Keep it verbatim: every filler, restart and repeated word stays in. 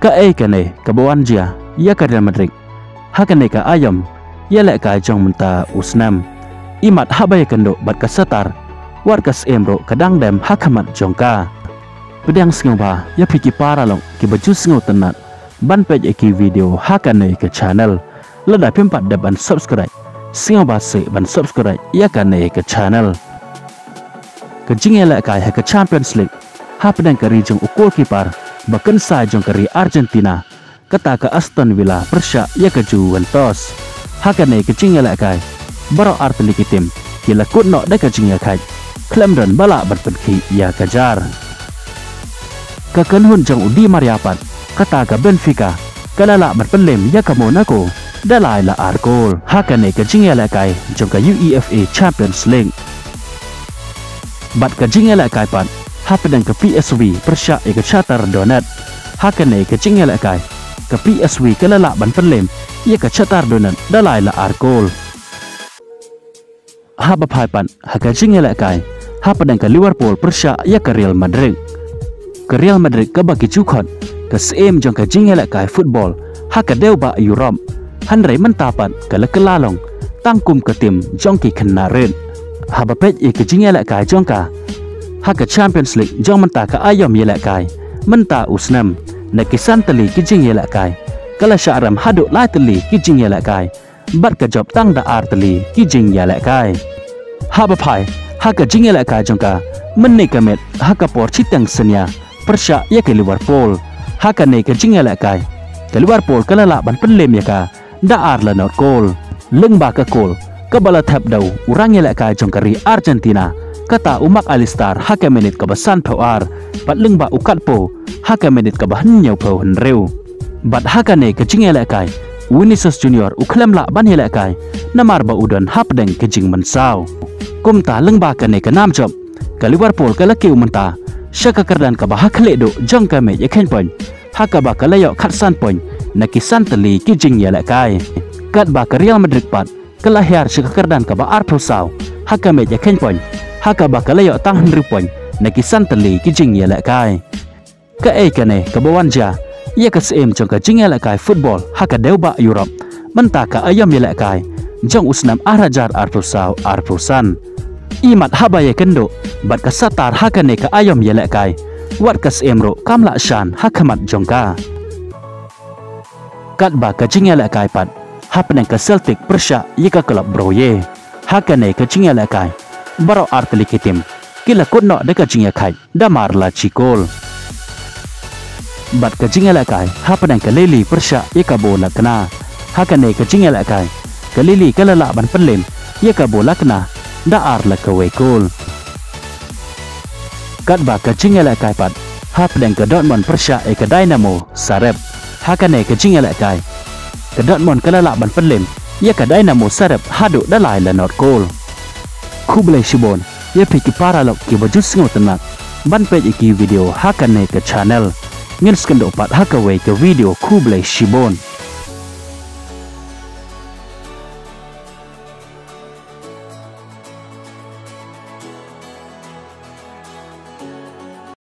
Kaei kane kaba wan jia ïa ka Real Madrid ha kane ka aïom ïalehkai jong mynta u snem? Imat haba ïakynduh bad ka Shakhtar, wat ka syiem ruh ka dang dem ha khmat jong ka. Pdiang sngewbha ïa phi ki paralok kiba ju sngewtynnat ban peit ïa ki video ha kane ka channel. Lada phim pat dep ban subscribe, sngewbha seh ban subscribe ïa kane ka channel. Ka jingïalehkai ha ka Champions League hapdeng ka ri jong u goalkeeper ba kynsai jong ka ri Argentina, kata ka Aston Villa pyrshah ïa ka Juventus. Ha kane ka jingïalehkai, baroh artylli ki tim ki la kut noh da ka jingïakhaid khlem don ba lah ban pynkhih ïa ka jar. Ka kynhun jong u Di Maria pat, kata ka Benfica, ka la lah ban pynlem ïa ka Monaco da lai la ar kol ha kane ka jingïalehkai jong ka UEFA Champions League. Bad ka jingïalehkai pat hapdeng ka PSV pyrshah ïa ka Shakhtar Donetsk. Ha kane ka jingïalehkai, ka PSV ka la lah ban pynlem ïa ka Shakhtar Donetsk da lai la ar kol. Haba phai pat ha ka jingïalehkai hapdeng ka Liverpool pyrshah ïa ka Real Madrid. Ka Real Madrid kaba ki ju khot ka syiem jong ka jingïalehkai football ha ka dewbah Europe, hynrei mynta pat ka la kylla long tang kum ka tim jong ki khynnah rit. Haba peit ïa ka jingïalehkai jong ka ha ka Champions League jong mynta ka aïom ïalehkai mynta u snem, na ki san tylli ki jingïalehkai, ka la shah rem haduh lai tylli ki jingïalehkai bad ka jop tang da ar tylli ki jingïalehkai. Haba phai ha ka jingïalehkai jong ka mynne ka miet ha ka por shiteng synñia pyrshah ïa ka Liverpool. Ha kane ka jingïalehkai, ka Liverpool ka la lah ban pynlem ïa ka da ar la not kol. Lyngba ka kol kaba la thep da u rangïalehkai jong ka ri Argentina, kata u Mac Allister ha ka minit kaba sanphew ar, bad lyngba u Gakpo ha ka minit kaba hynñiewphew hynriew. Bad ha kane ka jingïalehkai, u Vinicius Junior u khlem lah ban ïalehkai namar ba u don hapdeng ka jingmynsaw. Kumta lyngba kane ka nam jop, ka Liverpool ka la kiew mynta sha ka kyrdan kaba ha khlieh duh jong ka mej ïakheiñ point, ha kaba ka la ïoh khatsan point na ki san tylli ki jingïalehkai. Katba ka Real Madrid pat ka la hiar sha ka kyrdan kaba arphew saw ha ka mej ïakheiñ point, ha kaba ka la ïoh tang hynriew point na ki san tylli ki jingïalehkai. Kaei kane kaba wan jia ïa ka syiem jong ka jingïalehkai football ha ka dewbah Europe mynta ka aïom ïalehkai jong u snem ar hajar arphew saw arphew san? Imat haba ïakynduh bad ka Shakhtar ha kane ka aïom ïalehkai, wat ka syiem ruh kam lah shan ha khmat jong ka. Katba ka jingïalehkai pat hapdeng ka Celtic pyrshah ïa ka club Brugge, ha kane ka jingïalehkai, baroh artylli ki tim ki la kut noh da ka jingïakhaid da mar la shi kol. Bad ka jingïalehkai hapdeng ka Lille pyrshah ïa ka Bologna, ha kane ka jingïalehkai, ka Lille ka la lah ban pynlem ïa ka Bologna da ar la kawei kol. Katba ka jingïalehkai pat hapdeng ka Dortmund pyrshah ïa ka Dinamo Zagreb, ha kane ka jingïalehkai, ka Dortmund ka la lah ban pynlem ïa ka Dinamo Zagreb haduh da lai la not kol. Khublei shibun ïa phi ki paralok kiba ju sngewtynnat ban peit ïa ki video ha kane ka channel. Ngin sa ïakynduh pat ha kawei ka video. Khublei shibun.